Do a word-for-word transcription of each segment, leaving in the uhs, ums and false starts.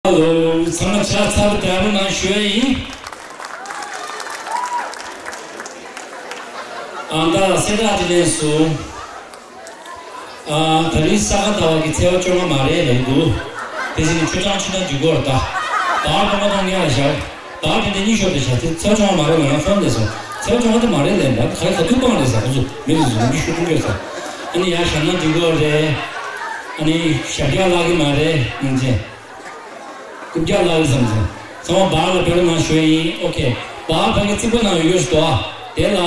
ཧ་ལོ། ཚང་མ་ཕྱག་འཚལ་བ་དེ་རིང་ནང་ཞུ་ཡ་ཡིན། ཨ་ད་གསལ་བསྒྲགས་དེ་ལས་སུ། ཨ་ད་རིང་ས་ག་ཟླ་བ་གི་ཚེས་པ་བཅོ་ལྔ་མ་རེད་ལབ་འདུག་དེ་བཞིན་ཆུ་གྲང་ཆུ་གྲང་འདི་གོ་ར་ད། བར་དུ་མ་གཏོང་ཉག་ལ་བཞག་བར་དེ་འདྲ་གཉིས་ཤོར་དུ་བཞག་དེ་ཚེས་པ་བཅོ་ལྔ་མ་རེད་ང་རང་ཕོན་དེ་ཟེར། ཚེས་པ་བཅོ་ལྔ་དེ་མ་རེད་ལབ་ད་ག་རེ་ག་དུས་སྤང་རེད་ཟེར། ཁོ་ཚོ་མི་རེ་ཟུང་མི་ཤོར་ཐུབ་ཀྱི་ཟེར། ཨ་ནི་ཡར་བཞག་ན་འདི་གོ་རེད། ཨ་ནི་ཞབས་བཀྱག་ལག་གི་མ་རེད་ཉིན་བྱེད། རྐུབ་བཀྱག་ལ་བསམ་ཚེ། ཚང་མ་བར་ལ་བེར་ནང་ཞོལ་ཡིན། ཨོ་ཁེ། བར་ཕ་གི་རྩིག་པ་ནང་ཡོད་ཡོད་ཞུ་དོ། དེ་ལ་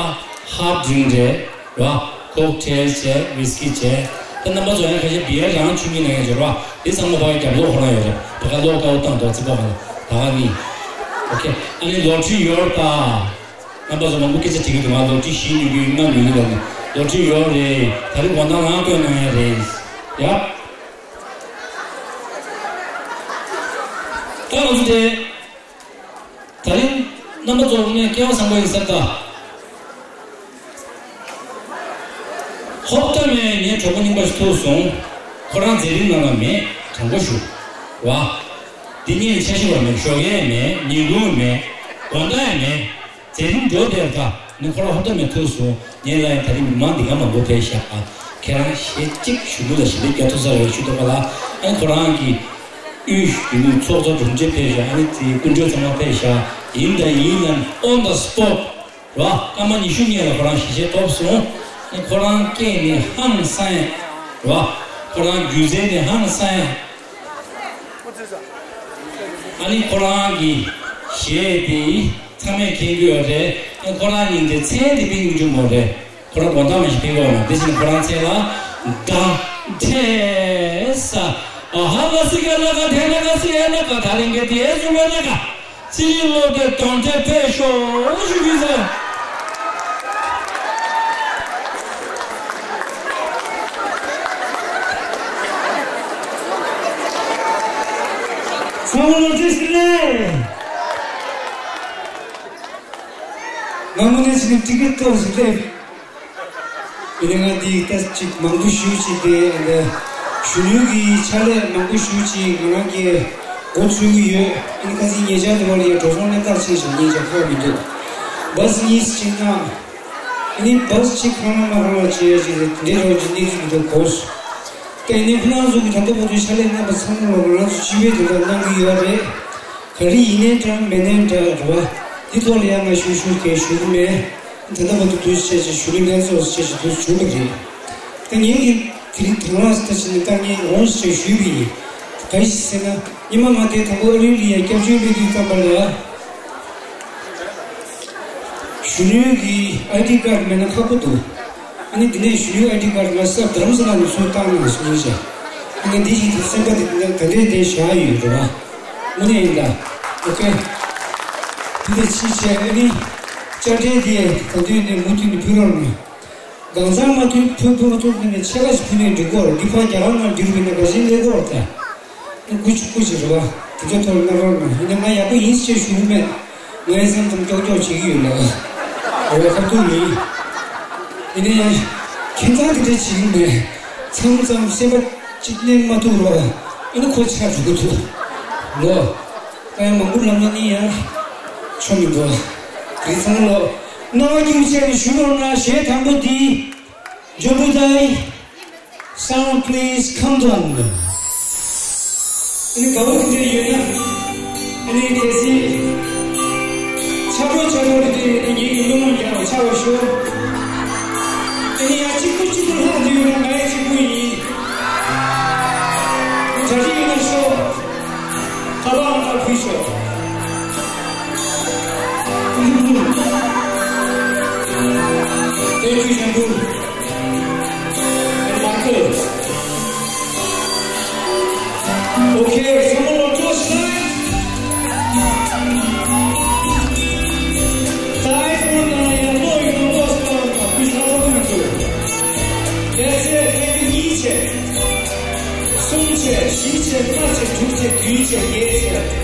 ཧབ་ཌིང་རེད། ར། ཁོག་ཊེལ་བྱས། ཝིས་ཀི་བྱས། ད་རྣམ་པ་ཚོ་ཡང་ཁ་ཤས་བི་ཡར་རང་ཆུ་མིག་ནང་ཡང་འབྱོར་བ། དེ་ཚང་མ་ཕ་གི་རྒྱབ་ལོག་ཁོ་རང་ཡོད་རེད། ད་ག་ལོག་དཀའ་བོ་བཏང་དོ་རྩིག་པ་ག་ལ་ད་ག་ནི། ཨོ་ཁེ། ཨ་ནི་ལོ་ཊི་རི་ཡོད་རེད་ད། རྣམ་པ་ཚོ་མང་པོ་སྐད་ཆ་དྲི་གི་འདུག་ང་ལོ་ཊི་རི་བཞི་ཉོ་གི་ཡིན་ལྔ་ཉོ་གི་ལབ་ནས། ལོ་ཊི་རི་ཡོད་རེད། ད་རིང་དགོང་དག་ང་བཏོན་གནང་ཡ་རེད། ཡ། ད་ང་ཚོ་དེ། ད་རིང་རྣམ་པ་ཚོ་ངས་སྐལ་བ་བཟང་པོ་ཡིན་ཟེར་ད། ཧོབ་ཏེ་མེད་ངའི་གྲོགས་པོ་རྙིང་པ་ཞིག་ཐུག་སོང་། ཁོ་རང་མཛད་རིམ་ནང་ལ་མེད། དྲང་པོ་ཞུ། བ། འདི་ངས་འཆར་གཞི་བ་མེད། ཞོགས་ཀས་མེད། ཉིན་གུང་མེད། དགོང་དག་ཡང་མེད། མཛད་རིམ་འགྲོ་བསྡད་ད་ནི་ཁོ་རང་ཧོབ་ཏེ་མེད་ཐུག་སོང་། ངས་ལབ་ཡིན་ད་རིང་མི་མང་འདི་ག་མང་པོ་ཕེབས་ཤག་ཨ། ཁྱེད་རང་ཞེ་གཅིག་ཞུ་འདུག་ལ་ཞེ་དྲག་རྒྱ་ཐུག་ས་རེད་ཞུ་འདུག་པ་ལ། ཨ་ནི་ཁོ་རང་གི་དབུས་ཡུལ་མི་ཚོགས་གཙོ་དྲུང་ཆེ་ཕེབས་ཤག་ཨ་ནི་དེ་སྐུ་མགྲོན་ཚང་མ་ཕེབས་ཤག་ཡིན་དང་ཡིན་ལ་on the spot ར། སྐར་མ་ཉི་ཤུ་སྔོན་ལ་ཁོ་རང་ཞལ་བཞེས་ཐོབ་སོང་། ཨ་ནི་ཁོ་རང་སྐད་ནི་ཧང་སང་ཡ། ར། ཁོ་རང་སྒྱུ་རྩལ་ནི་ཧང་སང་ཡ། ཨ་ནི་ཁོ་རང་གི་གཞས་དེ་ཚང་མས་མཁྱེན་གྱི་ཡོད་རེད། ཨ་ཁོ་རང་ཉིན་དེ་མཚན་དེ་པིན་ཀྱི་འཇུག་མོ་རེད། ཁོ་རང་དགོང་དག་མ་ཞིག་ཕེབས་ཡོང་ན་དེ་བཞིན་ཁོ་རང་མཚན་ལ་ད་ཐེ་ས་ཨ་ཧ་ལ་སི་ཀ་ལ་ཀ་ཐེ་ལ་ཀ་སི་ཨེ་ལ་ཀ་ད་རིང་གི་དེ་ཨེ་ཟུ་ལ་ཀ་ཙི་ལོ་དེ་དོན་དེ་ཕེབས་ཤོག་ཞུ་གི་ཟེར། ཚང་མ་ལོ་ཏྲི་སི་ལེ། ང་མོ་ནས་ཅི་ནས་ཏི་ཀེ་ཊི་ཏོག་ཞིག་ལེབ། ཡིན་ནའི་ང་འདི་ལྟ་ཅིག་མང་པོ་ཞུ་ཅིག་དེ་འདི་གཞོན་ནུའི་གི་ཕྱག་ལས་མང་པོ་ཞུ་ཅིག་ང་རང་གི་འགོ་ཚུགས་ཀྱི་ཡོད། ཡིན་ནའི་ཁ་སང་ཉེ་ཆར་དུ་བ་ལ་ཡ་འགྲོ་སོང་ལེན་ཐག་ཆད་ཞིག་ཉེ་ཆར་ཁག་མི་འདུག་བཱས་གཉིས་ཅིག་ན། ཡིན་ནའི་བཱས་གཅིག་ཁང་ལ་མ་ཁང་ལ་བྱེད་ཡ་ཅིག་རེད། དེ་འདྲའི་རོགས་ཀྱི་གནས་ཚུལ་མི་འདུག་གོ། དེ་ནི་ཁོ་རང་ཚོ་གི་ད་ལྟ་བར་དུ་ཕྱག་ལས་གནང་བ་ཚང་མ་ལ་ང་རང་ཚོ་སྤྱི་པའི་དོན་དག་གནང་གི་ཡོད་རེད། ག་རེ་ཡིན་ནའི་འདྲ་མེད་ནའི་འདྲ་རེད་བ། འདི་ཐོག་ལ་ཡང་ང་ཞུ་ཞུ་གལ་ཞུ་གི་མེད། ད་ལྟ་བར་དུ་དུས་ཆེ་ཆེ་ཞུ་ལུགས་ལྡན་ཚོགས་ཆེ་ཆེ་དུས་བྱུང་བ་རེད། ད་ངེད་ཀྱི་དེ་རིང་དང་བླངས་ད་ཕྱིན་ནས་ད་ངས་འོང་ཞེས་ཞུས་པ་ཡིན། ག་རེ་ཞིག་ཟེར་ན་ཉི་མ་ང་དེ་དང་པོ་ཨ་རི་ལ་ཡ་སྐྱབས་བཅོལ་སླེབས་དུས་ཙམ་པ་ལ། གཞོན་ནུའི་གི་ཨའི་ཌི་ཀར་མེད་ན་ཁག་པོ་འདུག་ཨ་ནི་དེ་ནས་གཞོན་ནུའི་ཨའི་ཌི་ཀར་ང་ས་དྷ་རམ་ས་ལ་ནས་ཚུར་བཏང་གནང་སོང་ཞེས། ཨ་ནི་འདི་ཞིག་གི་སེམས་པ་དེ་ད་ལྟའི་དེ་བཞག་ཡོད་རེད་བ། དངོས་གནས་ཡིན་ད། ཨོ་ཁེ། དེ་ནས་ཕྱིན་ཆད་ཨ་ནི་དཔྱ་ཁྲལ་དེ་ད་དུས་ནས་མུ་མཐུད་ནས་ཕུལ་རོགས་གནང་། གང་ཚང་མ་ཐུབ་ཐུབ་ཐུབ་ཐུབ་ནས་ཕྱེད་ཀ་ཞིག་ཕུལ་ནས་འགྲིག་གོ་རེད། འདི་ཕར་རྒྱ་གར་ནང་འགྲིག་མིན་ན་ག་ཞིག་ལས་གོ་རེད་ད། སྐུ་མཁྱེན་སྐུ་མཁྱེན་རེད་བ། དེ་ཚོ་ཐོག་ལ་གནང་རོགས་གནང་། ཡིན་ན་ང་ཡག་པོ་ཡིན་ཞེས་ཞུ་གི་མེད། ངའི་སེམས་ཙམ་ཀྱོག་ཀྱོག་བྱེད་ཀྱི་ཡོད་ལ། འོ་ཁ་ཐུག་ཡིན། ཡིན་ན་ཡང་ཁྱིམ་ཚང་དེ་འདྲ་བྱེད་ཀྱི་མེད། མཚམས་མཚམས་སེམས་པ་གཅིག་གནས་མ་ཐུབ་རོགས། ཨ་ནི་ཁོ་ཆ་འཇུག་གི་འདུག་ལོ། ད་ཡང་མང་པོ་ལབ་ན་ནི་ཡང་ཆོ་མི་འདུག་རེད། ཚང་མ་ལོ། རྣ་བ་སྒྱུར་བྱས་ནས་ཞུ་རོགས་གནང་། གཞས་དང་པོ་འདི། འཇོན་པོ་དང་། Sound please, come down. ཨ་ནི་དགའ་བོ་དེ་འདྲ་ཡོད་ན། ཨ་ནི་གལ་སྲིད་ཆག་སྒོ་ཆག་སྒོ་དེ་འདྲ་ཡོད་ན་ངེད་ཀྱི་བློ་མང་རྒྱག་པ་ཆགས་པ་ཤོག་ཨ་ནི་ཡང་གཅིག་པུ་གཅིག་པུ་ལྷག་ཏུ་ཡོད་ན་ང་ཡང་གཅིག་པུ་ཡིན། གྲ་སྒྲིག་ཡོད་ན་ཤོག་ཁ་པར་ཨང་གྲངས་ཕུལ་ཤོག Thank you, Shampoo. And Michael. Okay, someone will toast tonight. That's it, thank you, each. གསུམ་བྱས། བཞི་བྱས། ལྔ་བྱས། དྲུག་བྱས། བདུན་བྱས། བརྒྱད་བྱས།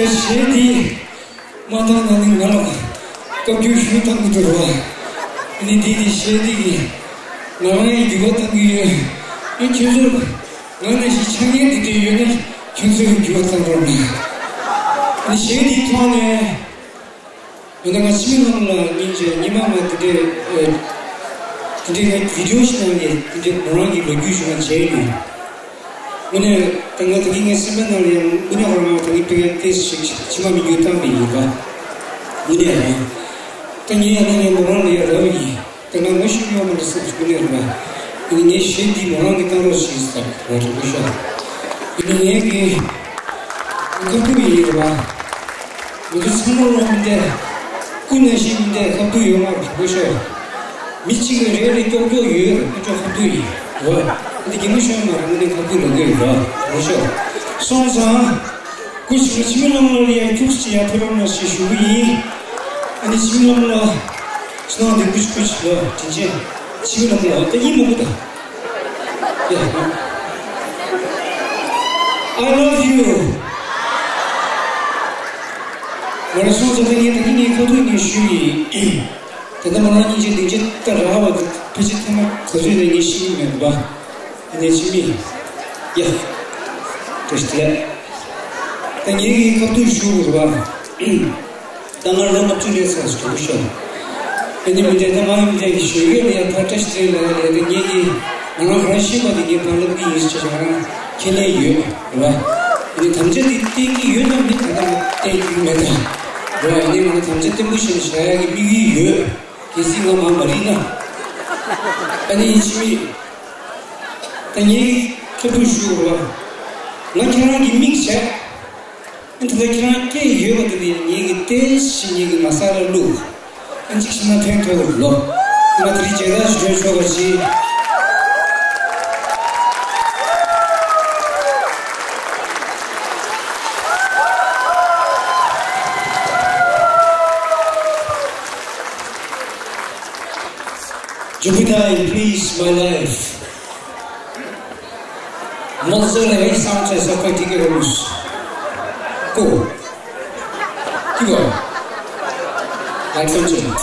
སྐད་ཆ་འདི། མ་བཏང་ན་ནི་ང་ལ་བཀའ་བཀྱོན་ཞུ་བཏང་གི་འདུག་རོ། ཨ་ནི་འདི་ནི་གཞས་འདི་གིས་ང་རང་ཡང་འགྱུར་བ་གཏང་གི་ཡོད། ཨེ་ཁྱོད་ཚོར་ང་ནང་བཞིན་ཆགས་ཉེན་འདི་འདྲ་ཡོད་ན་ཁྱོད་ཚོར་འགྱུར་བ་གཏང་རོགས་གནང་། ཨ་ནི་གཞས་འདིའི་ཐོག་ནས་འོ་ན་ང་འཆི་མེད་ལྷ་མོ་ལགས་སྙིང་རྗེ། སྔོན་མ་ང་འདི་འདྲའི་ཨེ་འདི་འདྲའི་ང་བི་ཌི་ཡོ་ཞིག་བཏང་ནས་འདི་འདྲའི་མོ་རང་གི་ལོ་རྒྱུས་ཞུ་བ་མཇལ་ཡོད། དངོས་གནས་ད་ང་ད་གིན་ངའི་སེམས་པའི་ནང་ལ་ཡང་དངོས་གནས་ཁོ་རང་ད་གིན་དཔེ་ཏོག་ཙམ་ཞིག་ཕྱི་མ་མི་འགྱུར་བཏང་བ་ཡིན་པ། དངོས་གནས་རང་། ད་ངས་ཡང་ན་ངའི་མོ་རང་ལ་ཡང་རག་པ་ཡིན། ད་ང་ངོ་ཤེས་ཡོད་མ་རེད་བསམ་གྱི་དངོས་གནས་རེད་པ། ཡིན་ནའི་ངའི་གཞས་འདི་མོ་རང་གིས་བཏང་རོགས་ཞེས་ཟེར་བ་དྲང་པོ་ཤོད། ཡིན་ནའི་ངས་ཀྱི་ཁ་ཐུག་ཡིན་རེད་པ། ང་ཚོ་ཚང་མ་ལོ་མི་འདས། སྐུ་ན་ཤི་མི་འདས། ཁ་ཐུག་ཡོད་མ་རེད་དྲང་པོ་ཤོད། མི་གཅིག་ལ་རེ་རེ་ཀྱོག་ཀྱོག་ཡོད་རེད། ཨ་ཅོ་ཁ་ཐུག་ཡིན་རོ། འདི་གི་མི་ཤོད་མ་རེད། ངས་ཁ་ཐུག་ལ་འགོས་ཡོད་རོ། རོ་ཤོད། སོང་ཙང་། སྐུ་ཞབས་འཆི་མེད་ལྷ་མོ་ལ་ཡང་ཁྱུག་ཅིག་ཡར་ཕེབས་རོགས་གནང་ཞེས་ཞུ་གི་ཡིན། ཨ་ནི་འཆི་མེད་ལྷ་མོ་ལ་ཕྱི་ནང་འདི་སྐུ་ཞབས་སྐུ་ཞབས་ལ་དྲིན་ཆེན། འཆི་མེད་ལྷ་མོ་ལ་ད་ཡིན་མོ་གི་ད། ཡ། I love you. ང་རང་སོང་ཙང་ད་ངས་ད་ངས་ངའི་ཁ་ཐུག་ངས་ཞུ་ཡིན། ད་ལྟ་ང་རང་སྙིང་རྗེ་སྡིངས་ཆ་ད་རག་པ་དེ་ཕལ་ཆེར་ཐེངས་མ་ག་ཚོད་ནས་ངས་ཤེས་ཀྱི་མེད་པ། ཨ་ནི་འཆི་མེད། ཡ། བཀྲ་ཤིས་བདེ་ལེགས། ད་ངས་ངའི་ཁ་ཐུག་ཞུ་དགོས་རེད་པ། ད་ང་ལོ་ལྔ་བཅུ་སླེབས་ཚར་སོང་དྲང་པོ་ཤོད། ཨ་ནི་མི་འདྲ་ད་ང་མི་འདྲ་ཡི་ཞོལ་གྱི་ལ་ཡ་ཕར་བཀྲ་ཤིས་བདེ་ལེགས་ལ་ཡ་ལས་ད་ངས་ཀྱི་ང་རང་ག་རང་ཤེས་པ་དེ་ངས་ཕར་ལབ་ཀྱི་ཡིན་ཟེར་བྱས་ང་རང་ ཁས་ལེན་ཡོད་རེད་བ། ཨ་ནི་དམ་བཅའ་འདི་བརྟན་གྱི་ཡོད་དམ་མེད་ད་ལྟ་བརྟན་གྱི་མེད་ད་རེད་བ། ཡིན་ནའི་ང་ཚོ་དམ་བཅའ་བརྟན་པོ་བཞིན་བཞག་ཡག་གི་དམིགས་ཡུལ་ཡོད། གལ་སྲིད་ང་མར་མ་རིལ་ན། ཨ་ནི་ཕྱི་མི་ད་ངས་ཁྱབ་བསྒྲགས་ཞུ་རོགས། ང་ཁྱེད་རང་གི་མིང་བྱས། ཨ་ནི་ད་ལྟ་ཁྱེད་རང་སྐད་ཡོད་པ་དེ་ནི་ངེད་ཀྱི་ཏོག་ཙམ་ངེད་ཀྱི་མ་ས་ལ་བླུགས། ཨ་ནི་གཅིག་ཤི་ན་ཕན་ཐོགས་ལོ། ང་དེ་རིང་མཇལ་དར་ཞིག་སྒྲོན་ཆོག་པ་ཞིག Jupiter, please, my life. Mozilla, hey, sound test, okay, take it, Rose. Go. Keep going. Like, continue.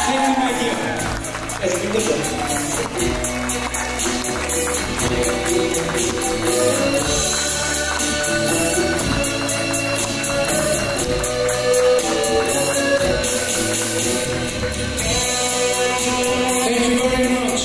Thank you, my dear. That's a good one. Thank you very much.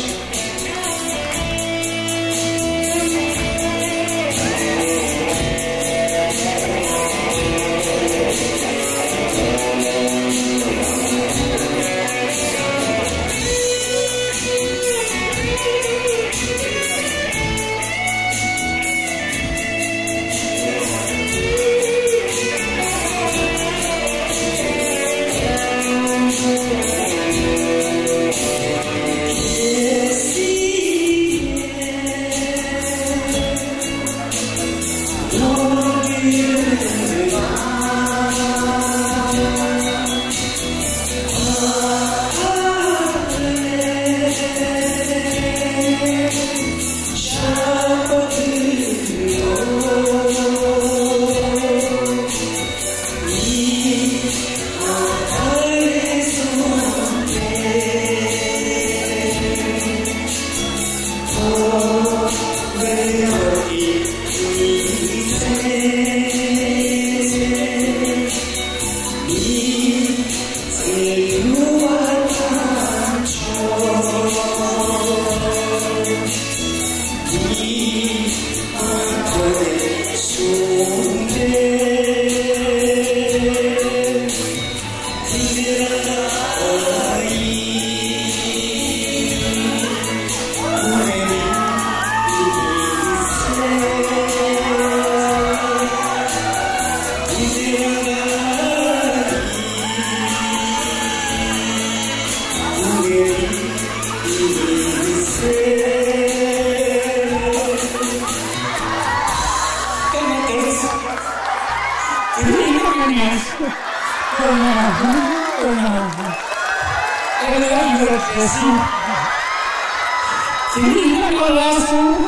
དེ་ནི་ཡིན་ན་ང་ལ་སོང་།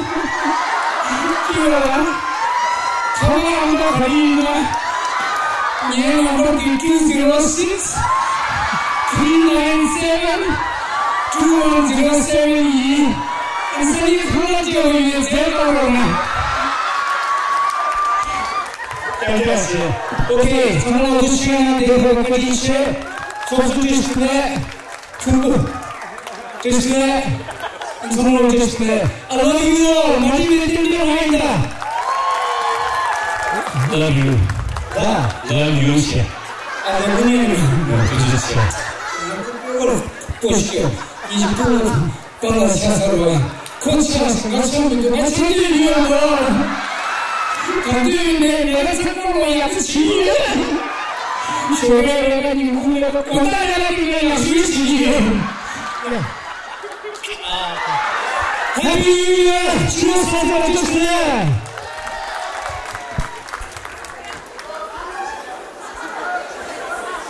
ཁྱེད་རང་ཁ་པར་ཨང་གྲངས་ག་རེ་ཡིན་ན། ངའི་ནམ་བར་དེ་two zero six three nine seven two one zero seven ཡིན། ཨ་ས་ཡི་ཁ་ལག་ཅེས་འོས་པའི་རྫས་བཏང་རོགས་གནང་། ཨོ་ཁེ། ཚང་མ་ལ་ཐུགས་རྗེ་ཆེ། ཚོགས་གཙོ་བཀྲ་ཤིས་བདེ་ལེགས། ཐུགས་རྗེ་ཆེ། ཚང་མ་ལ་བཀྲ་ཤིས་བདེ་ལེགས། I love you all. མ་བྲིས་པའི་རྟེན་འབྲེལ་ང་ཡིན་ད། I love you. ད། I love you ཞེས། ཨ་ད་དངོས་གནས་ཐུགས་རྗེ་ཆེ། པོ་ཤིག་ཡིན་པོ། པ་ལ་ཤ་ཚ་བ། ཁོ་ཆགས་སོང་། ང་ཆགས་མི་འདུག་ང་ཆགས་འདོད་ཡོད་ལ། ག་དུས་ནས་ལས་ཀ་ཚང་མ་ཡག་པོ་བྱེད་ཀྱི་ཡོད། ཞོགས་པའི་ལས་ཀ་ཉིན་གུང་ལས་ཀ། དགོང་དག་ལས་ཀ་དེ་ལས་ཡག་ཤོས་བྱེད་ཀྱི་ཡོད། Happy New Year! ཆུ་ཚོད་གསུམ་པ་ཅོ་ཤི་ལེ།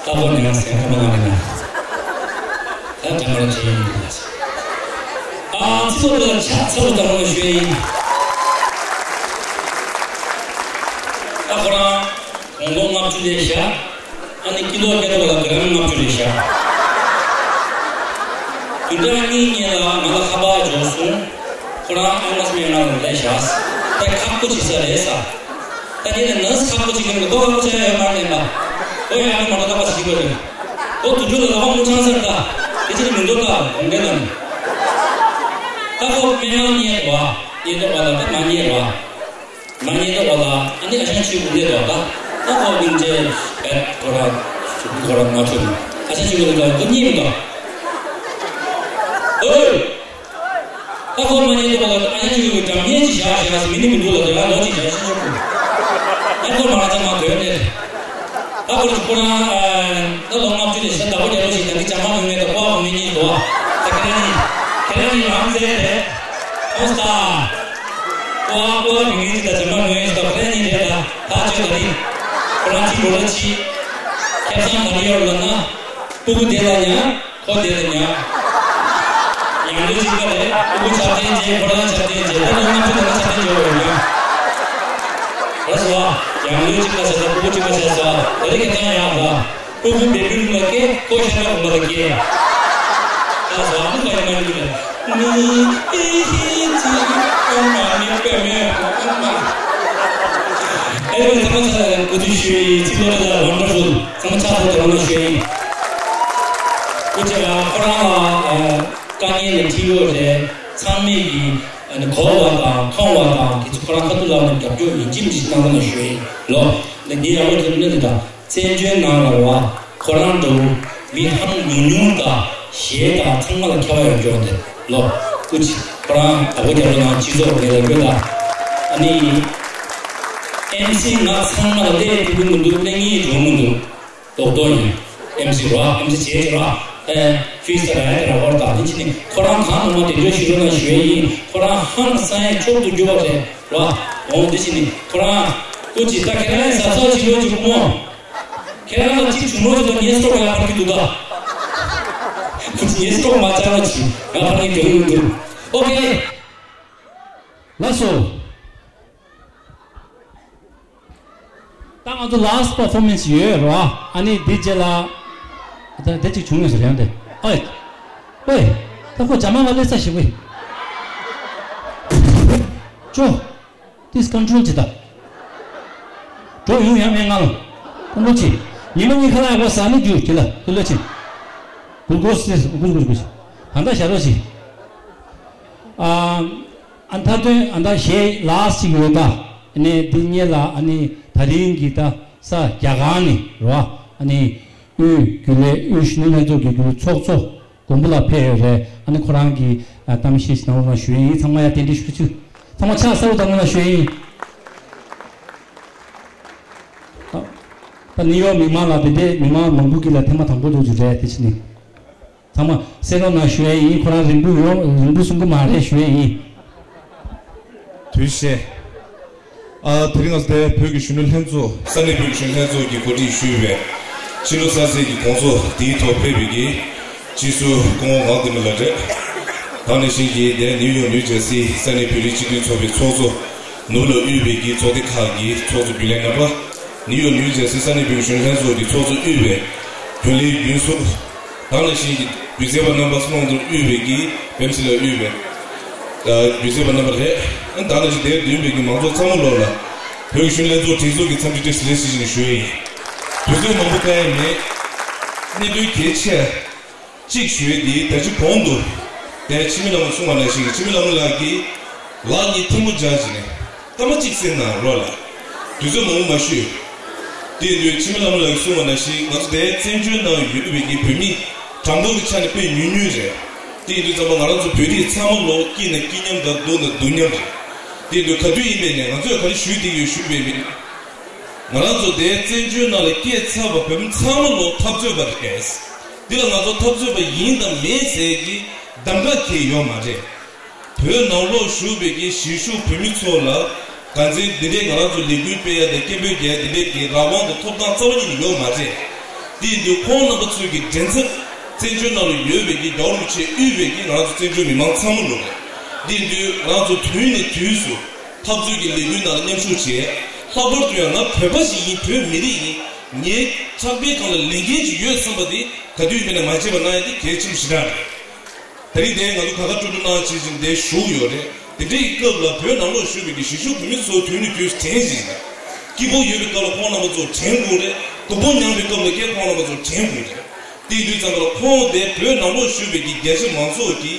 ད་ཁོ་ནས་ང་སེམས་ཁོ་མ་ང་ནས་ད་དྲན་པར་བྱེད་ཡིན་ལ། ཨ་ཚོ་ལ་ཆ་ཚོ་ལ་དང་བ་ཞུ་ཡིན། ད་ཁོ་རང་ཧོང་ཀོང་ལྔ་བཅུ་ལས་བཞག་ཨ་ནི་ཀི་ལོ་མི་ཊར་ལ་ག་རམ་ལྔ་བཅུ་ལས་བཞག་དུས་འདྲ་གཉིས་གཉིས་ལ་ང་ལ་ཁ་པར་འབྱོར་སོང་། ཁོ་རང་ཨ་མ་སྨན་ཁང་ལ་སླེབས་བཞག་ད་ཁག་པོ་བྱེད་ས་རེད་ས། ད་དེ་ནས་ནར་སི་ཁག་པོ་ཅིག་གིས་ཁོ་ཁག་པོ་ཆགས་ཡོད་མ་རེད་པ། ཁོ་ཡང་ཨ་ནི་མ་གཏོགས་ཁ་པར་ཞིག་དགོས་རེད། ཁོ་དུས་ཚོད་ལ་ལག་པ་མུ་ཆང་ཟེར་ད། དེ་ཅིག་མི་འདུག་ད་གོང་འདྲེན་ལ་ནི། ད་ཁོ་སྨན་ཁང་ཉལ་འདུག་ཨ། ཉལ་འདུག་པ་ལ་ད་མ་ཉལ་བ། མ་ཉལ་འདུག་པ་ལ་ཨ་ནི་ཨ་ཞང་ཆོས་སྐུ་སླེབས་འདུག་ད། ད་ཁོ་སྙིང་རྗེ་བས་ཁོ་ར་ཁོ་ར་མ་ཐུབ་ནི། ཨ་ཞང་ཆོས་སྐུ་སླེབས་འདུག་ཁོ་གཉིད་མི་འདུག་ཨོའི། ད་ཁོ་མ་ཉལ་འདུག་པ་ལ་ཨ་ཡ་ཁྱོད་ཀྱི་འགྲམ་ཉལ་ཅིག་བཞག་བཞག་ཟེར། མི་ནི་མི་འདུག་ལ། དེ་ལ་ལོ་ཅིག་བཞག་ཤེས་ཆོག་གི། ཨ་ཁོ་མ་ར་ཚ་མ་དོན་ནས། ད་ཁོ་ཁོ་རང་ད་ལོ་ལྔ་བཅུ་ལས་ཤ་ད་ཁོ་རྒྱལ་ལོ་ཞིག་ད་གི་ཇ་མ་ནུ་ངེ་ད་ཁོ་ཨ་ཁོ་མི་གཉིས་འདུག་ད་ཁེ་ར་ནི་ཁེ་ར་ནི་རང་ཟེར་རེད། ཁོ་ས་ཁོ་ཨ་ཁོ་ཨ་མི་གཉིས་ད་ཇ་མ་ནུ་ངེ་ད་ཁེ་ར་ནི་རེད། ད་ད་ཁྱོད་ད་རིང་ཁོ་རང་གི་འགྲོ་ལ་ཕྱི་ཁེ་བཟང་ག་རེ་ཡོད་ལ་ན་སྤུ་གུ་དེ་ལ་ཡང་། ཁོ་དེ་ལ་ཉག་ཡང་ལོས་གཅིག་པ་རེད། སྤུ་གུ་ཆ་ཚང་རྗེས་ཁོ་རང་ཆ་ཚང་རྗེས་ད་ནང་ང་ཕུ་ཐང་ཆ་ཚང་རྗེས་འོ་ཡང་། ར་སོ། ཡང་ལོས་གཅིག་པ་བྱས་ཙང་སྤུ་གུ་གཅིག་པ་བྱས་ཙང་ད་རེས་ཁེ་ཐང་ཡག་ལ། སྤུ་གུ་བེ་བི་རུམ་ལ་སྐྱེལ། ཁོ་ཤ་ཁྲག་ཁུག་མ་ལ་སྐྱེལ། ར་སོ། ཨ་མ་ཁ་ཡི་མ་ཡིན་ལ། མི་ཨེ་ཧེ་ཙི་ཨ་མ་མི་པེ་མེ་ཨ་མ། ཨེ་བེ་ཐ་མ་ཚ་གུ་དུ་ཤུ་ཡི་ཚིག་ལོ་ལ་ཝན་ཌར་ཕུལ། ཚང་མ་ཕྱག་ཐོག་ཏུ་རང་ལ་ཞུ་ཡིན། སྐུ་མཁྱེན་ལགས་ཁོ་རང་ལ་དཀའ་ངལ་ལ་འཕྲད་ཡོད་རེད། ཚང་མས་ཀྱིས་གོ་བ་དང་མཐོང་བ་དང་དེ་ཚོ་ཁོ་རང་ཁ་ཐུག་ལ་རྒྱབ་སྐྱོར་ཡིན་གཅིག་མིན་གཅིག་གནང་རོགས་གནང་ཞུ་ཡིན་ལོ། ལས་འདི་ཡག་པོ་ཐེབས་ནི་འདི་དང་བཙན་བྱོལ་ནང་ལ་བ་ཁོ་རང་འདྲ་བོ་མི་ཧང་ཉུང་ཉུང་དང་གཞས་དང་ཚང་མ་ལ་ཁྱད་པར་ཡོད་འཇོག་འདི་ལོ། སྐུ་མཁྱེན་ཁོ་རང་དགའ་པོ་རྒྱབ་ལོ་ནང་སྤྱི་ཚོགས་ངེས་ལ་དགོས་ལ་ཨ་ནི། ཨེམ་སི་ང་ཚང་མ་ལ་ལས་ཐུབ་ཀྱི་མི་འདུག་ལས་ངེས་འགྲོ་མི་འདུག་རྡོག་རྡོག་ཡིན། ཨེམ་སི་རོ་ཨ། ཨེམ་སི་བྱས་ཀྱི་རོ་ཨ། ཨེ། ཕི་སི་ར་ཡ་དེ་ར་བར་དང་འདི་ཕྱི་ནི་ཁོ་རང་གང་ནུ་མ་དེ་འདྲ་ཞུ་རོགས་ན་ཞུ་ཡ་ཡིན། ཁོ་རང་ཧང་སང་ཡ་མཆོག་ཏུ་གྱུར་པ་རེད་རོ་ཨ། འོང་འདི་ཕྱི་ནི་ཁོ་རང་སྐུ་མཁྱེན་ད་ཁྱེད་རང་ཟ་ཚོགས་བྱེད་རོགས་བྱེད་ཁོ་མོ། ཁྱེད་རང་ལ་གཅིག་བྱུང་རོགས་བྱེད་དོ། ངའི་སྲོག་ཡ་ཕར་གྱི་འདུག་ད། སྐུ་མཁྱེན་ངའི་སྲོག་མ་བཅག་རོགས་གྱིས། ང་ཕར་ནས་རྒྱག་གི་མི་འདུག་ཨོ་ཁེ། ལགས་སོ། ད་ང་ཚོ་ལ་སི་ཊི་པར་ཕོར་མེན་སི་ཡོད་རེད་བ། ཨ་ནི་འདི་རྗེས་ལ། ད་འདི་གཅིག་བྱུང་ཡོད་ཟེར་ཡང་དེ། ཨོ་ཡ། ཨོ་ཡ། ད་ཁོ་ཇ་མ་ལ་སླེབས་ས་ཞིག་ཝེ། ཅོ། ཏིས་ཀོན་ཊོལ་བྱེད་ད། འགྲོ་ཡོང་ཡང་མེད་ང་ལ། ཀོན་ཊོལ་བྱེད། ཉི་མ་གཉིས་ཁ་ལག་ཡག་པོ་ཟ་ནི་རྒྱུ་དེ་ལ་ཀོན་ཊོལ་བྱེད། གུར་གུར་སེ་གུར་གུར་གུར། ད་ལྟ་བཞག་རོགས་བྱེད། ཨ། ཨ་མཐའ་དོན་ཨ་མཐའ་གཞས་ལ་སི་ཊི་ཅིག་ཡོད་ད། ཨ་ནི་འདི་སྔོན་ལ་ཨ་ནི་ད་རིང་གི་ད་ས་རྒྱ་གར་ནས་རེད་བ། ཨ་ནི་དབུས་རྒྱུན་ལས་དབུས་གཞོན་ནུ་ལྷན་ཚོགས་ཀྱི་རྒྱུན་ལས་ཚོགས་གཙོ་མགོན་པོ་ལགས་ཕེབས་ཡོད་རེད། ཨ་ནི་ཁོ་རང་གིས་ཨ་གཏམ་བཤད་ཞིག་གནང་རོགས་གནང་ཞུ་ཡ་ཡིན། ཚང་མ་ཡ་རྟེན་འབྲེལ་ཞུ་ཆུ། ཚང་མ་ཕྱག་གསལ་པོ་གཏོང་རོགས་གནང་ཞུ་ཡ་ཡིན། ཨ། ད་ནིའུ་ཡོག་མི་མང་ལ་དེ་འདྲའི་མི་མང་མང་པོ་གི་ལ་ཐེངས་མ་དང་པོ་འགྲོ་རྒྱུ་རེད། དེ་ཕྱི་ནས་ཚང་མ་གསན་རོགས་གནང་ཞུ་ཡས་ཡིན། ཁོ་རང་རིང་པོ་ཡོང་རིང་པོ་གསུང་གི་མ་རེད་ཞུ་ཡས་ཡིན། དུས་བཤད། ཨ། དེ་རིང་ང་ཚོ་དེ་བོད་ཀྱི་གཞོན་ནུ་ལྷན་ཚོགས། ས་གནས་བོད་ཀྱི་གཞོན་ནུ་ལྷན་ཚོགས་ཀྱིས་གོ་སྒྲིག་ཞུས་པའི་ཕྱི་ལོ་གསར་ཚེས་ཀྱི་དགོང་ཚོགས་འདིའི་ཐོག་ཕེབས་པའི་གི་སྤྱི་ཟུར་སྐུ་ངོ་ངག་དིང་མོ་ལགས་རེད། ད་ག་ནང་བཞིན་གྱི་དེ་ནིའུ་ཡོག་ནིའུ་ཇར་སི་ས་གནས་བོད་རིགས་སྤྱི་མཐུན་ཚོགས་པའི་ཚོགས་གཙོ་ནོར་བུ་ལགས་དབུས་པའི་གི་ཚོགས་སྡེ་ཁག་གི་ཚོགས་གཙོ་རྒྱུན་ལས་རྣམ་པ། ནིའུ་ཡོག་ནིའུ་ཇར་སི་ས་གནས་བོད་ཀྱི་གཞོན་ནུ་ལྷན་ཚོགས་ཀྱི་ཚོགས་གཙོ་དབུས་པའི་རྒྱུན་ལས་རྒྱུན་ཟུར། ད་ག་ནང་བཞིན་གྱི་སྒྱུ་རྩལ་པ་རྣམ་པ་སུ་ལོང་དུ་དབུས་པའི་གི་བེམ་སི་ལ་དབུས་པའི་སྒྱུ་རྩལ་པ་རྣམ་པ་རེད། ད་ག་ནང་བཞིན་དེར་འདུས་པའི་གི་མང་ཚོགས་ཚང་མ་ལོག་ལ་བོད་ཀྱི་གཞོན་ནུ་ལྷན་ཚོགས་སྒྲིག་འཛུགས་ཀྱི་འཚམས་འདྲི་བཀྲ་ཤིས་བདེ་ལེགས་ཞུ་ཞུ་ཞུ་ཡི་ཡིན། དུས་ཚོད་མང་པོ་བཀག་ཡ་མེད། གནད་དོན་གལ་ཆེ་གཅིག་ཞུ་ཡ་དེ་ད་ཅི་གོང་དུ་དེ་འཆི་མེད་ལྷ་མོས་གསུངས་པ་ནང་བཞིན་གྱི་འཆི་མེད་ལྷ་མོ་ལགས་ཀྱིས་ལག་གཉིས་ཐལ་མོ་སྦྱར་བྱས་ནས། སྐར་མ་གཅིག་ཟིན་ན་རོགས་ལ། དུས་ཚོད་མང་པོ་མ་ཞུས། དེ་ཡིན་དུས་འཆི་མེད་ལྷ་མོ་ལགས་ཀྱིས་གསུངས་པ་ནང་བཞིན་ང་ཚོ་དེའི་བཙན་བྱོལ་ནང་ཡོད་པའི་གི་བོད་མི་གྲངས་འབོར་གྱི་ཆ་ནས་དཔེ་ཉུང་ཉུང་རེད། དེ་ཡིན་དུས་ཙམ་པ་ང་རང་ཚོ་བོད་རིགས་ཚང་མ་ལོ་སྐྱིད་ན་སྐྱིད་མཉམ་དང་སྡུག་ན་སྡུག་མཉམ་རེད། དེ་ཡིན་དུས་ག་དུས་ཡིན་པའི་ནས་ང་ཚོས་ག་རེ་ཞུས་བསྡད་ཡོད་ཞུས་པའི་མིན། ང་རང་ཚོ་དེའི་བཙན་བྱོལ་ནང་ལ་སྐྱེས་ཚར་བ་བོད་མི་ཚང་མ་ལོ་འཐབ་རྩོད་པ་རེད། འདི་ལ་ང་ཚོ་འཐབ་རྩོད་པ་ཡིན་དང་མིན་ཟེར་གྱི་གདམ་ག་གང་ཡང་ཡོད་མ་རེད། བོད་ནང་ལོགས་བཞུགས་པའི་གི་གཞིས་བཞུགས་བོད་མི་ཚོ་ལ་ག་ཚོད་འདི་འདྲའི་ང་རང་ཚོ་ལས་འགུལ་སྤེལ་ཡ་དང་སྐད་འབོད་རྒྱག་ཡ་འདི་འདྲའི་གི་རང་དབང་དང་ཐོབ་ཐང་རྩ་བ་ཉིད་ནས་ཡོད་མ་རེད། དེ་ཡིན་དུས་ཁོང་རྣམ་པ་ཚོའི་གི་མགྲིན་ཚབ་བཙན་བྱོལ་ནང་ལ་ཡོད་པའི་གི་རྒྱལ་བ་རིན་པོ་ཆེ་དབུས་པའི་གི་ང་རང་ཚོ་བཙན་བྱོལ་མི་མང་ཚང་མ་ལོ་རེད། དེ་ཡིན་དུས་ང་རང་ཚོ་དུས་ནས་དུས་སུ་འཐབ་རྩོད་ཀྱི་ལས་འགུལ་ནང་ལ་མཉམ་ཞུགས་བྱས། ལྷག་པར་དུ་ཡང་ང་བོད་པ་ཞིག་ཡིན། བོད་མི་རིགས་ཡིན། ངའི་ཕྱག་དཔེ་སྒང་ལ་ལས་འགན་ཅིག་ཡོད་བསམ་པ་དེ་ག་དུས་ཡིན་པ་ནས་མ་བརྗེད་པ་གནང་ཡ་དེ་གལ་ཆེན་པོ་ཞེ་དྲག་རེད། དེ་རིང་དེ་ང་ཚོ་ག་ག་སྤྲོ་སྤྲོ་གནང་བྱེད་བཞིན་དེ་བཞུགས་ཡོད་རེད། དེ་འདྲའི་སྐབས་ལ་བོད་ནང་ལོགས་བཞུགས་པའི་གི་གཞིས་བཞུགས་བོད་མི་ཚོ་དུས་ནས་དུས་སུ་དྲན་བཞིན། སྐྱིད་པོ་ཡོད་པའི་སྐབས་ལ་ཁོང་རྣམ་པ་ཚོ་དྲན་དགོས་རེད། སྡུག་པོ་མྱངས་པའི་སྐབས་ལ་ཀྱང་ཁོང་རྣམ་པ་ཚོ་དྲན་དགོས་རེད། དེ་ཡིན་དུས་ཙམ་པ་ལ་ཁོང་དེ་བོད་ནང་ལོགས་བཞུགས་པའི་གི་རྒྱ་ཆེ་མང་ཚོགས་ཀྱི་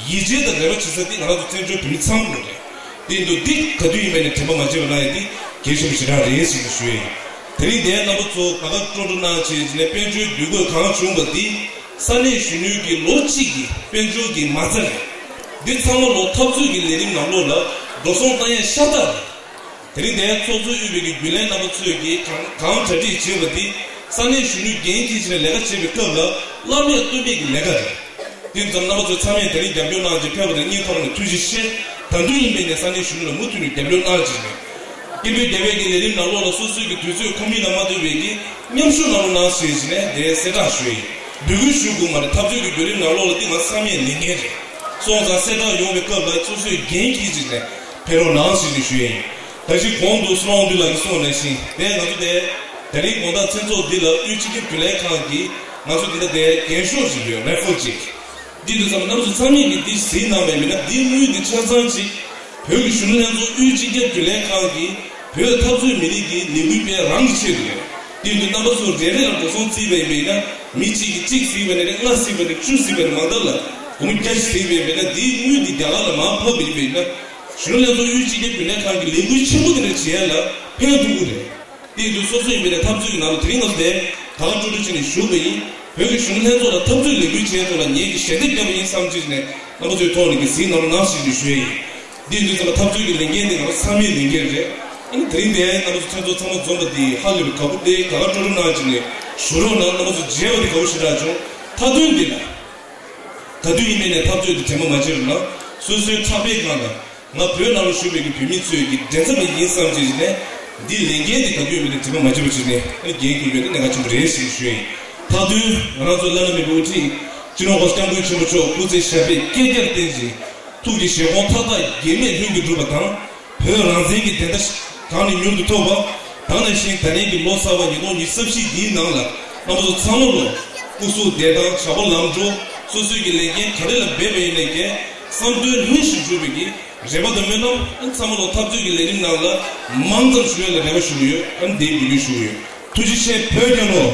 ཡིད་ཆེས་དང་རེ་བ་བྱེད་ས་དེ་ང་རང་ཚོ་བཙན་བྱོལ་བོད་མི་ཚང་མ་རེད། དེ་ཡིན་དུས་འདི་ག་དུས་ཡིན་པ་ནས་དྲན་པ་མ་བརྗེད་པ་གནང་ཡ་དེ་གལ་ཆེན་པོ་ཞེ་དྲག་རེད་ཟེར་ནས་ཞུ་ཡ་ཡིན། དེ་རིང་འདིའི་རྣམ་པ་ཚོ་ག་ག་སྤྲོ་སྤྲོ་གནང་བྱས་ནས་དཔལ་འབྱོར་འདུས་སྐོས་གང་བྱུང་བ་འདི་ས་གནས་གཞོན་ནུའི་གི་ལོ་གཅིག་གི་དཔལ་འབྱོར་གྱི་མ་རྩ་རེད། འདི་ཚང་མ་ལོ་འཐབ་རྩོད་ཀྱི་ལས་རིམ་ནང་ལོགས་ལ་འགྲོ་སོང་བཏང་ཡས་ཤ་སྟག་རེད། དེ་རིང་འདིའི་ཚོགས་གཙོ་དབུས་པའི་གི་རྒྱུན་ལས་རྣམ་པ་ཚོས་ཀྱི་གང་གང་གྲ་སྒྲིག་བྱས་པ་འདི་ས་གནས་གཞོན་ནུ་འགན་འཁྱེར་བྱས་ནས་ལས་ཀ་བྱེད་པའི་སྐབས་ལ་བླ་མེད་སྟོན་པའི་གི་ལས་ཀ་རེད། དེ་ཙམ་རྣམ་པ་ཚོ་ཚང་མས་དེ་རིང་རྒྱབ་སྐྱོར་གནང་བྱས་ཕེབས་པ་དང་སྙིང་ཐག་པ་ནས་ཐུགས་རྗེ་ཆེ། ད་དུང་ཡིན་པའི་ནས་ས་གནས་གཞོན་ནུ་ལ་མུ་མཐུད་ནས་རྒྱབ་སྐྱོར་གནང་བྱས་ནས། སྐད་འབོད་རྒྱག་པའི་གི་ལས་རིམ་ནང་ལོགས་ལ་སོ་སོའི་གི་དུས་ཚོད་ཁོམ་ཡིན་ན་མ་ཐུབ་པའི་གི་མཉམ་ཞུགས་གནང་རོགས་གནང་ཞེས་བྱས་ནས་དེ་གསལ་བསྒྲགས་ཞུ་ཡི། འབོད་སྐུལ་ཞུ་དགོས་མ་རེད། འཐབ་རྩོད་ཀྱི་བརྒྱུད་རིམ་ནང་ལོགས་ལ་འདི་ང་ཚང་མས་ལས་འགན་རེད། སོང་ཙང་གསལ་བསྒྲགས་ཡོང་བའི་སྐབས་ལ་སོ་སོས་འགན་འཁྱེར་བྱས་ནས་ཕེབས་རོགས་གནང་ཞེས་ནས་ཞུ་ཡི་ཡིན། ད་ཅི་གོང་དུ་སུ་ལོང་འདུས་ལགས་ཀྱིས་གསུངས་པ་ནང་བཞིན་དེ་ང་ཚོ་དེ་དེ་རིང་དགོང་དག་མཚན་ཚོགས་འདི་ལ་དབུས་སྤྱི་ཁྱབ་རྒྱུན་ལས་ཁང་གིས་ང་ཚོ་འདི་ལ་དེ་རྒན་ཤོས་ཅིག་ཡོད། རེ་ཧྥལ་ཅིག་འདི་དུས་ཙམ་རྣམ་ཚོ་ཚང་མས་ཀྱིས་འདི་གཟིགས་གནང་བས་མིན་ན་འདིའི་དངུལ་འདི་ཆ་ཚང་ཅིག་བོད་ཀྱི་གཞོན་ནུ་ལྷན་ཚོགས་དབུས་སྤྱི་ཁྱབ་རྒྱུན་ལས་ཁང་གིས་བོད་འཐབ་རྩོད་མི་རིགས་ཀྱི་ལས་འགུལ་སྤེལ་རང་གི་ཆེད་དུ་ཡོད། འདི་དུས་རྣམ་པ་ཚོ་རེ་རེ་ལ་འགྲོ་སོང་བརྩིས་པས་མིན་ན་མི་གཅིག་གིས་གཅིག་བརྩིས་པ་ནས་ལྔ་བརྩིས་པ་ནས་བཅུ་བརྩིས་པ་ནས་མང་མཐའ་ལ་སྒོར་མོ་བརྒྱ་ཞིག་བརྩིས་པས་མིན་ན་འདིའི་དངུལ་འདི་རྒྱ་གར་ལ་མར་ཕབ་པ་ཡིན་པས་ན་གཞོན་ནུ་ལྷན་ཚོགས་དབུས་སྤྱི་ཁྱབ་རྒྱུན་ལས་ཁང་གི་ལས་འགུལ་ཆེན་པོ་དེ་འདྲ་བྱེད་ཡ་ལ་ཕན་ཐོགས་ཀྱི་རེད། དེ་ཡིན་དུས་སོ་སོ་ཡིན་པའི་ནས་འཐབ་རྩོད་ཀྱི་ནང་ལ་དེ་རིང་ང་ཚོ་དེ་ག་ལ་སྤྲོ་སྤྲོ་བྱས་ནས་བཞུགས་པ་ཡིན། བོད་ཀྱི་གཞོན་ནུ་ལྷན་ཚོགས་ལ་འཐབ་རྩོད་ལས་འགུལ་བྱས་ཐོག་ལ་ངེད་ཀྱིས་ཞལ་འདེབས་བརྒྱབ་པ་ཡིན་བསམ་བྱས་ནས་རྣམ་པ་ཚོའི་ཐོག་ནས་ཀྱི་གཟིགས་གནང་རོགས་གནང་ཞེས་ནས་ཞུ་ཡ་ཡིན། དེ་ཡིན་དུས་ཙམ་ལ་འཐབ་རྩོད་ཀྱི་ལས་འགན་དེ་ང་རང་ཚང་མའི་ལས་འགན་རེད། ཨ་ནི་དེ་རིང་དེ་རྣམ་པ་ཚོ་མཚན་ཚོགས་ཚང་མ་འཛོམས་པ་དེ་ཧ་ལས་པའི་དགའ་པོ་དེ་ག་ལ་སྤྲོ་སྤྲོ་གནང་བྱས་ནས་བཞུགས་རོགས་གནང་། རྣམ་པ་ཚོ་མཇལ་བ་དེ་དགའ་པོ་ཞེ་དྲག་བྱུང་། མཐའ་དོན་འདི་ལ་ག་དུས་ཡིན་པའི་ནས་འཐབ་རྩོད་དེ་དྲན་པ་མ་བརྗེད་རོགས་གནང་། སོ་སོའི་ཕྱག་དཔེ་སྒང་ལ། ང་བོད་ནང་ལ་བཞུགས་པའི་གི་བོད་མི་ཚོས་ཀྱི་མགྲིན་ཚབ་པ་ཡིན་བསམ་བྱས་ནས་འདི་ལས་འགན་འདི་ག་དུས་མི་འདི་དྲི་མ་མ་བརྗེད་པ་བྱས་ནས་འགན་འཁྱེར་ཡོད་དེ་གནད་འགག་ཆེན་པོ་རེད་ཞེས་ཞུ་ཡིན། མཐའ་དོན་ང་རང་ཚོ་བླ་ན་མེད་པའི་དབུ་ཁྲིད་སྤྱི་ནོར་༸གོང་ས་༸སྐྱབས་མགོན་ཆེན་པོ་མཆོག་སྐུ་ཚེ་ཞབས་པད་བསྐལ་བརྒྱར་བརྟན་ཅིང་ཐུགས་ཀྱི་བཞེད་དགོངས་མཐའ་དག་འགལ་མེད་ལྷུན་གྱིས་འགྲུབ་པ་དང་། བོད་རང་བཙན་གྱི་བདེན་མཐའ་གང་ནས་མྱུར་དུ་ཐོབ་པ། ད་ག་ནང་བཞིན་ད་ལན་གྱི་ལོ་གསར་པ་ཉིས་སྟོང་ཉི་ཤུ་རྩ་བཞི་འདིའི་ནང་ལ་རྣམ་པ་ཚོ་ཚང་མ་ལོ་སྐུ་གཟུགས་བདེ་ཐང་བྱ་བ་ལམ་འགྲོ་སོ་སོའི་གི་ལས་འགན་ག་རེ་ལ་འབད་པ་ཡིན་ནའི་གི་བསམ་དོན་ལྷུན་ཞིག་འགྲུབ་པའི་གི་རེ་བ་དང་སྨོན་ལམ་ཚང་མ་ལོ་འཐབ་རྩོད་ཀྱི་ལས་རིམ་ནང་ལ་མང་ཙམ་ཞུ་ཡ་ལ་རེ་བ་ཞུ་གི་ཡོད། ཨ་ནི་དེའི་འབོད་སྐུལ་ཞུ་གི་ཡོད། ཐུགས་རྗེ་ཆེ་བོད་རྒྱལ་ལོ།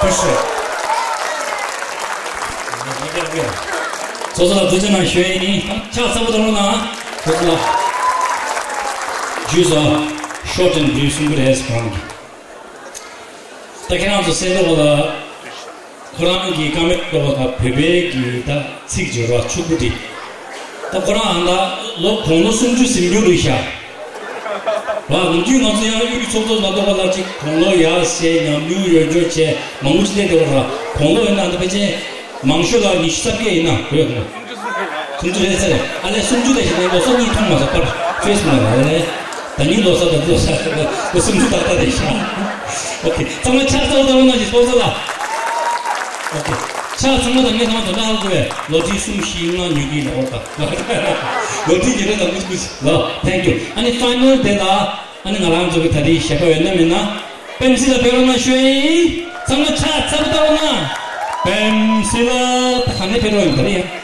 ཐུགས་རྗེ་ཆེ། ཚོགས་གཙོ་ལ་ཐུགས་རྗེ་གནང་ཞུ་ཡ་ཡིན། ཕྱག་ཚ་པོ་གཏོང་རོགས་གནང་། ཚོགས་གཙོ་ལགས། ཇུས་ཨ་ཤོར་ཊེན་བི་གསུང་གི་རེད་ཁོ་རང་གིས། ད་ཁྱེད་རང་ཚོ་གསན་འདུག་ག་ལ། ཁོ་རང་གི་བཀའ་མོལ་ཐོག་ལ་བོད་པའི་གི་ད་ཚིག་སྦྱོར་བ་ཕྱུག་པོ་འདི། ད་ཁོ་རང་ཨ་ད་ལོ་དགུང་ལོ་སུམ་ཅུ་ཟིན་རྒྱུ་རེད་ཤག་ར། ནམ་རྒྱུན་ང་ཚོ་ཡང་དབུས་ཚོགས་གཙོ་ལ་གཏོགས་པ་ལ་ཅིག་དགུང་ལོ་ཡར་ཟེར་ཉམས་མྱོང་ཡོད་འཇོག་བྱས་མང་པོ་ཅིག་སླེབས་བསྡད་པ་ར། དགུང་ལོ་ཡིན་ན་འདི་ཕལ་ཆེར་མང་ཤོས་ལ་ཉི་ཤུ་རྩ་བརྒྱད་ཡིན་ན་བོད་ཡོད་ན། སུམ་ཅུ་རེད་ཟེར། ཨ་ལས་སུམ་ཅུ་དེ་ཞིག་ནས་ལོ་གསར་གཉིས་མཐོང་མ་སོང་པར་ཕེ་སི་བུག་ལ་རེད། ད་ནི་ལོ་གསར་དང་ལོ་གསར་ལོ་སུམ་ཅུ་ཏག་ཏག་རེད་ཤག་ཨོ་ཁེ། ཚང་མ་ཕྱག་འཚལ་བཏང་ན་ཞིག་སོང་ཚེ་ལ། ཨོ་ཁེ། ཕྱག་ཚང་མ་དང་ངས་ཚང་མ་དོ་སྣང་ཧ་གོ་བས། ལོ་ཁྲི་གསུམ་བཞི་ལྔ་ཉུལ་གྱི་ཡིན་ལ་ཨོ་ད། ལོ་ཁྲི་ཉི་ཤུ་དང་ཀུ་ཀུ་ལ། Thank you། ཨ་ནི་ཕའི་ནལ་དེ་ལ། ཨ་ནི་ང་རང་ཚོ་གི་ད་རེས་ཞལ་པར་ཡོད་ན་མེད་ན། པེམ་སི་ལ་ཕེབས་རོགས་གནང་ཞུ་ཡིན། ཚང་མ་ཕྱག་འཚལ་བཏང་ན། པེམ་སི་ལ་ད་ག་ནས་ཕེབས་རོགས་ཡིན་ད་རེས་ཡང་།